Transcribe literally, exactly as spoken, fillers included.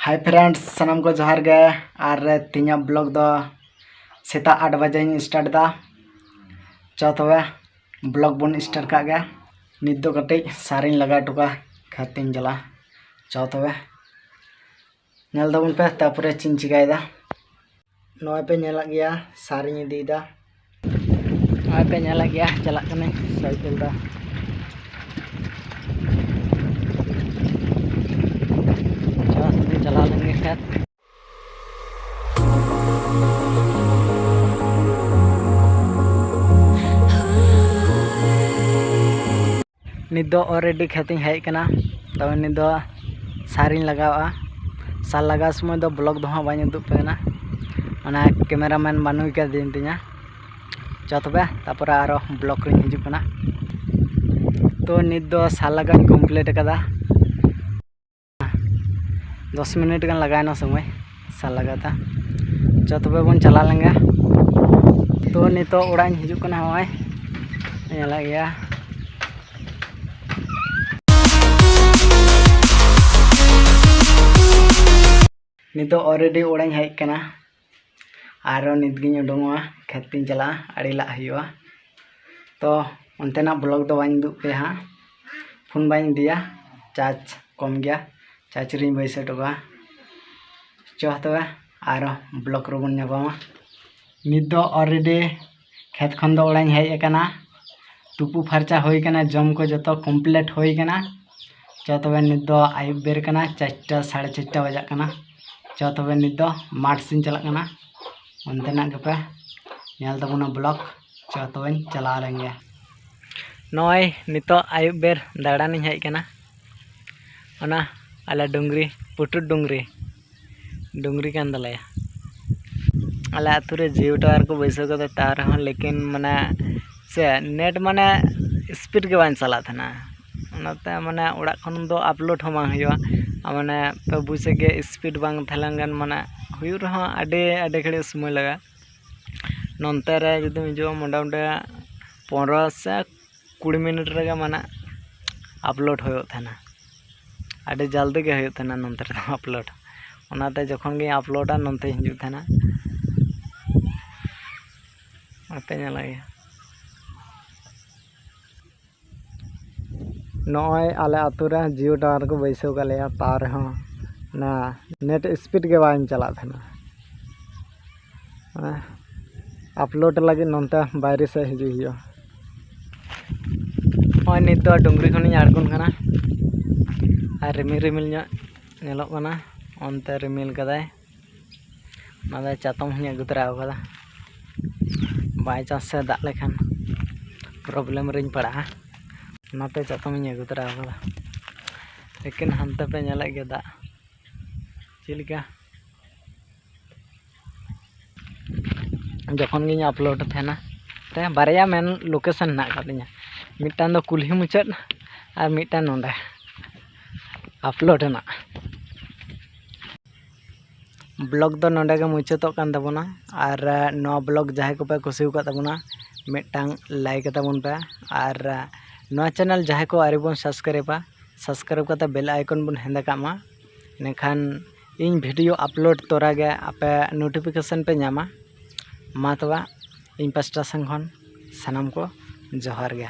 Hi friends, ᱥᱟᱱᱟᱢ ᱠᱚ ᱡᱚᱦᱟᱨ ᱜᱮ᱾ ᱟᱨ ᱛᱮᱦᱮᱧᱟᱜ vlog ᱫᱚ ᱥᱮᱛᱟᱜ ᱟᱴ ᱵᱟᱡᱮᱧ start ᱮᱫᱟ᱾ ᱪᱚ ᱛᱚᱵᱮ vlog ᱵᱚᱱ start ᱠᱟᱜ ᱜᱮ᱾ ᱱᱤᱛ ᱫᱚ ᱠᱟᱹᱴᱤᱡ ᱥᱟᱨᱤᱧ ᱞᱟᱜᱟᱣ ᱦᱚᱴᱚ ᱠᱟᱜᱼᱟ, ᱠᱷᱮᱛ ᱤᱧ ᱪᱟᱞᱟᱜᱼᱟ᱾ ᱪᱚ ᱛᱚᱵᱮ ᱧᱮᱞ ᱛᱟᱵᱚᱱ ᱯᱮ, ᱛᱟᱨᱯᱚᱨᱮ ᱪᱮᱫ ᱤᱧ ᱪᱤᱠᱟᱹᱭᱮᱫᱟ᱾ ᱱᱚᱜᱼᱚᱭ ᱯᱮ ᱧᱮᱞᱮᱫ ᱜᱮᱭᱟ, ᱥᱟᱨᱤᱧ ᱤᱫᱤᱭᱮᱫᱟ᱾ ᱱᱚᱜᱼᱚᱭ ᱯᱮ ᱧᱮᱞᱮᱫ ᱜᱮᱭᱟ, ᱪᱟᱞᱟᱜ ᱠᱟᱹᱱᱟᱹᱧ ᱥᱟᱭᱠᱮᱞ ᱫᱚ᱾ ᱪᱚ, ᱥᱩᱫᱷᱩ ᱪᱟᱞᱟᱣ ᱞᱮᱱ ᱜᱮ ᱠᱷᱮᱛ᱾ ᱱᱤᱛ ᱫᱚ already ᱠᱷᱮᱛ ᱤᱧ ᱦᱮᱡ ᱟᱠᱟᱱᱟ᱾ ᱛᱚᱵᱮ ᱱᱤᱛ ᱫᱚ ᱥᱟᱨᱤᱧ ᱞᱟᱜᱟᱣᱟ᱾ ᱥᱟᱨ ᱞᱟᱜᱟᱣ ᱥᱚᱢᱚᱭ ᱫᱚ vlog ᱫᱚ ᱦᱟᱸᱜ ᱵᱟᱹᱧ ᱩᱫᱩᱜ ᱯᱮ ᱠᱟᱱᱟ, ᱚᱱᱟ cameraman ᱵᱟᱹᱱᱩᱭ ᱠᱟᱫᱤᱧ ᱛᱤᱧᱟ᱾ ᱪᱚ ᱛᱚᱵᱮ, ᱛᱟᱨᱯᱚᱨᱮ ᱟᱨᱚ vlog ᱨᱤᱧ ᱦᱤᱡᱩᱜ ᱠᱟᱱᱟ᱾ ᱛᱚ ᱱᱤᱛ ᱫᱚ ᱥᱟᱨ ᱞᱟᱜᱟᱣ ᱤᱧ complete ᱟᱠᱟᱫᱟ᱾ ᱫᱚᱥ ᱢᱤᱱᱤᱴ ᱜᱟᱱ ᱞᱟᱜᱟᱣᱮᱱᱟ ᱥᱚᱢᱚᱭ ᱥᱟᱨ ᱞᱟᱜᱟᱣ ᱛᱮ᱾ ᱪᱚ ᱛᱚᱵᱮ ᱵᱚᱱ ᱪᱟᱞᱟᱣ ᱞᱮᱱ ᱜᱮ᱾ ᱛᱚ ᱱᱤᱛᱚᱜ ᱚᱲᱟᱜ ᱤᱧ ᱦᱤᱡᱩᱜ ᱠᱟᱱᱟ, ᱱᱚᱜᱼᱚᱭ ᱧᱮᱞᱮᱫ ᱜᱮᱭᱟ᱾ ᱱᱤᱛᱚᱜ already ᱚᱲᱟᱜ ᱤᱧ ᱦᱮᱡ ᱟᱠᱟᱱᱟ᱾ ᱟᱨᱚ ᱱᱤᱛ ᱜᱤᱧ ᱩᱰᱩᱝᱚᱜᱼᱟ, ᱠᱷᱮᱛ ᱛᱤᱧ ᱪᱟᱞᱟᱜᱼᱟ, ᱟᱲᱮ ᱞᱟᱜ ᱦᱩᱭᱩᱜᱼᱟ᱾ ᱛᱚ ᱚᱱᱛᱮᱱᱟᱜ vlog ᱫᱚ ᱵᱟᱹᱧ ᱩᱫᱩᱜ ᱯᱮᱭᱟ ᱦᱟᱸᱜ, ᱯᱷᱳᱱ ᱵᱟᱹᱧ ᱤᱫᱤᱭᱟ, charge ᱠᱚᱢ ᱜᱮᱭᱟ, charge ᱨᱤᱧ ᱵᱟᱹᱭᱥᱟᱹᱣ ᱦᱚᱴᱚ ᱠᱟᱜᱼᱟ᱾ ᱪᱚ ᱛᱚᱵᱮ ᱟᱨᱚ vlog ᱨᱮᱵᱚᱱ ᱧᱟᱯᱟᱢᱟ᱾ ᱱᱤᱛ ᱫᱚ already ᱠᱷᱮᱛ ᱠᱷᱚᱱ ᱫᱚ ᱚᱲᱟᱜ ᱤᱧ ᱦᱮᱡ ᱟᱠᱟᱱᱟ᱾ ᱛᱩᱯᱩ ᱯᱷᱟᱨᱪᱟ ᱦᱩᱭ ᱟᱠᱟᱱᱟ, ᱡᱚᱢ ᱠᱚ ᱡᱚᱛᱚ complete ᱦᱩᱭ ᱟᱠᱟᱱᱟ᱾ ᱪᱚ ᱛᱚᱵᱮ ᱱᱤᱛ ᱫᱚ ᱟᱹᱭᱩᱵ ᱵᱮᱨ ᱠᱟᱱᱟ, ᱪᱟᱨᱴᱟ, ᱥᱟᱲᱮ ᱪᱟᱨᱴᱟ ᱵᱟᱡᱟᱜ ᱠᱟᱱᱟ᱾ ᱪᱚ ᱛᱚᱵᱮ ᱱᱤᱛ ᱫᱚ ᱢᱟᱴᱷ ᱥᱮᱫ ᱤᱧ ᱪᱟᱞᱟᱜ ᱠᱟᱱᱟ, ᱚᱱᱛᱮᱱᱟᱜ ᱜᱮᱯᱮ ᱧᱮᱞ ᱛᱟᱵᱚᱱᱟ vlog᱾ ᱪᱚ ᱛᱚᱵᱮᱧ ᱪᱟᱞᱟᱣ ᱞᱮᱱ ᱜᱮ᱾ ᱱᱚᱜᱼᱚᱭ ᱱᱤᱛᱚᱜ ᱟᱹᱭᱩᱵ ᱵᱮᱨ ᱫᱟᱬᱟᱱᱤᱧ ᱦᱮᱡ ᱟᱠᱟᱱᱟ᱾ ᱚᱱᱟ ᱟᱞᱮ ᱰᱩᱝᱨᱤ, ᱯᱩᱴᱩᱨ ᱰᱩᱝᱨᱤ, ᱰᱩᱝᱨᱤ ᱠᱟᱱ ᱛᱟᱞᱮᱭᱟ᱾ ᱟᱞᱮ ᱟᱹᱛᱩ ᱨᱮ Jio tower ᱠᱚ ᱵᱟᱹᱭᱥᱟᱹᱣ ᱠᱟᱫᱟ, ᱛᱟᱣ ᱨᱮᱦᱚᱸ ᱞᱮᱠᱤᱱ ᱢᱟᱱᱮ ᱪᱮᱫ net ᱢᱟᱱᱮ speed ᱜᱮ ᱵᱟᱝ ᱪᱟᱞᱟᱜ ᱛᱟᱦᱮᱱᱟ᱾ ᱚᱱᱟᱛᱮ ᱢᱟᱱᱮ ᱚᱲᱟᱜ ᱠᱷᱚᱱ ᱫᱚ upload ᱦᱚᱸ ᱵᱟᱝ ᱦᱩᱭᱩᱜᱼᱟ᱾ ᱟᱨ ᱢᱟᱱᱮ ᱯᱮ ᱵᱩᱡᱮᱫ ᱜᱮ, speed ᱵᱟᱝ ᱛᱟᱦᱮᱸ ᱞᱮᱱᱠᱷᱟᱱ ᱢᱟᱱᱮ ᱦᱩᱭᱩᱜ ᱨᱮᱦᱚᱸ ᱟᱹᱰᱤ, ᱟᱹᱰᱤ ᱜᱷᱟᱹᱲᱤᱡ ᱥᱚᱢᱚᱭ ᱞᱟᱜᱟᱜᱼᱟ᱾ ᱱᱚᱱᱛᱮ ᱨᱮ ᱡᱩᱫᱤᱢ ᱦᱤᱡᱩᱜᱼᱟ, ᱢᱚᱴᱟᱢᱩᱴᱤ ᱯᱚᱱᱨᱚ ᱥᱮ ᱠᱩᱲᱤ ᱢᱤᱱᱤᱴ ᱨᱮᱜᱮ ᱢᱟᱱᱮ upload ᱦᱩᱭᱩᱜ ᱛᱟᱦᱮᱱᱟ᱾ ᱟᱹᱰᱤ ᱡᱚᱞᱫᱤ ᱜᱮ ᱦᱩᱭᱩᱜ ᱛᱟᱦᱮᱱᱟ ᱱᱚᱱᱛᱮ ᱨᱮᱫᱚ upload᱾ ᱚᱱᱟᱛᱮ ᱡᱚᱠᱷᱚᱱ ᱜᱤᱧ ᱟᱯᱞᱳᱰᱟ, ᱱᱚᱱᱛᱮᱧ ᱦᱤᱡᱩᱜ ᱛᱟᱦᱮᱱᱟ᱾ ᱟᱯᱮ ᱧᱮᱞ ᱜᱮᱭᱟ᱾ ᱱᱚᱜᱼᱚᱭ ᱟᱞᱮ ᱟᱹᱛᱩ ᱨᱮ ᱡᱤᱭᱳ ᱴᱟᱣᱟᱨ ᱠᱚ ᱵᱟᱹᱭᱥᱟᱹᱣ ᱠᱟᱜ ᱞᱮᱭᱟ, ᱛᱟᱣ ᱨᱮᱦᱚᱸ ᱚᱱᱟ ᱱᱮᱴ ᱥᱯᱤᱰ ᱜᱮ ᱵᱟᱝ ᱪᱟᱞᱟᱜ ᱛᱟᱦᱮᱱᱟ᱾ ᱚᱱᱟ ᱟᱯᱞᱳᱰ ᱞᱟᱹᱜᱤᱫ ᱱᱚᱱᱛᱮ ᱵᱟᱭᱨᱮ ᱥᱮᱫ ᱦᱤᱡᱩᱜ ᱦᱩᱭᱩᱜᱼᱟ᱾ ᱱᱚᱜᱼᱚᱭ ᱱᱤᱛ ᱫᱚ ᱰᱩᱝᱨᱤ ᱠᱷᱚᱱᱤᱧ ᱟᱬᱜᱚᱱ ᱠᱟᱱᱟ, ᱟᱨ ᱨᱤᱢᱤᱞ ᱨᱤᱢᱤᱞ ᱧᱚᱜ ᱧᱮᱞᱚᱜ ᱠᱟᱱᱟ᱾ ᱚᱱᱛᱮ ᱨᱤᱢᱤᱞ ᱠᱟᱫᱟᱭ, ᱚᱱᱟᱛᱮ ᱪᱟᱛᱚᱢ ᱦᱚᱸᱧ ᱟᱹᱜᱩ ᱛᱚᱨᱟ ᱟᱠᱟᱫᱟ᱾ ᱵᱟᱭ ᱪᱟᱱᱥ ᱮ ᱫᱟᱜ ᱞᱮᱠᱷᱟᱱ ᱯᱨᱚᱵᱞᱮᱢ ᱨᱤᱧ ᱯᱟᱲᱟᱜᱼᱟ, ᱚᱱᱟᱛᱮ ᱪᱟᱛᱚᱢ ᱤᱧ ᱟᱹᱜᱩ ᱛᱚᱨᱟ ᱟᱠᱟᱫᱟ᱾ ᱞᱮᱠᱤᱱ ᱦᱟᱱᱛᱮ ᱯᱮ ᱧᱮᱞᱮᱫ ᱜᱮᱭᱟ ᱫᱟᱜ ᱪᱮᱫ ᱞᱮᱠᱟ᱾ ᱡᱚᱠᱷᱚᱱ ᱜᱤᱧ ᱟᱯᱞᱳᱰ ᱛᱟᱦᱮᱱᱟ, ᱛᱮ ᱵᱟᱨᱭᱟ ᱢᱮᱱ ᱞᱳᱠᱮᱥᱚᱱ ᱦᱮᱱᱟᱜ ᱟᱠᱟᱫ ᱛᱤᱧᱟᱹ, ᱢᱤᱫᱴᱟᱝ ᱫᱚ ᱠᱩᱞᱦᱤ ᱢᱩᱪᱟᱹᱫ ᱟᱨ ᱢᱤᱫᱴᱟᱝ ᱱᱚᱸᱰᱮ ᱟᱯᱞᱳᱰ ᱨᱮᱱᱟᱜ᱾ ᱵᱞᱚᱜ ᱫᱚ ᱱᱚᱸᱰᱮ ᱜᱮ ᱢᱩᱪᱟᱹᱫᱚᱜ ᱠᱟᱱ ᱛᱟᱵᱚᱱᱟ᱾ ᱟᱨ ᱱᱚᱣᱟ ᱵᱞᱚᱜ ᱡᱟᱦᱟᱸᱭ ᱠᱚᱯᱮ ᱠᱩᱥᱤ ᱟᱠᱟᱫ ᱛᱟᱵᱚᱱᱟ, ᱢᱤᱫᱴᱟᱝ ᱞᱟᱭᱤᱠ ᱛᱟᱵᱚᱱ ᱯᱮ᱾ ᱟᱨ ᱱᱚᱣᱟ ᱪᱮᱱᱮᱞ ᱡᱟᱦᱟᱸᱭ ᱠᱚ ᱟᱹᱣᱨᱤ ᱵᱚᱱ ᱥᱟᱵᱥᱠᱨᱟᱭᱤᱵᱟ, ᱥᱟᱵᱥᱠᱨᱟᱭᱤᱵ ᱠᱟᱛᱮ ᱵᱮᱞ ᱟᱭᱠᱚᱱ ᱵᱚᱱ ᱦᱮᱸᱫᱮ ᱠᱟᱜ ᱢᱟ, ᱤᱱᱟᱹᱠᱷᱟᱱ ᱤᱧ ᱵᱷᱤᱰᱤᱭᱳ ᱟᱯᱞᱳᱰ ᱛᱚᱨᱟ ᱜᱮ ᱟᱯᱮ ᱱᱳᱴᱤᱯᱷᱤᱠᱮᱥᱚᱱ ᱯᱮ ᱧᱟᱢᱟ᱾ ᱢᱟ ᱛᱚᱵᱮ, ᱤᱧ ᱯᱟᱥᱴᱟ ᱥᱮᱱ ᱠᱷᱚᱱ ᱥᱟᱱᱟᱢ ᱠᱚ ᱡᱚᱦᱟᱨ ᱜᱮ᱾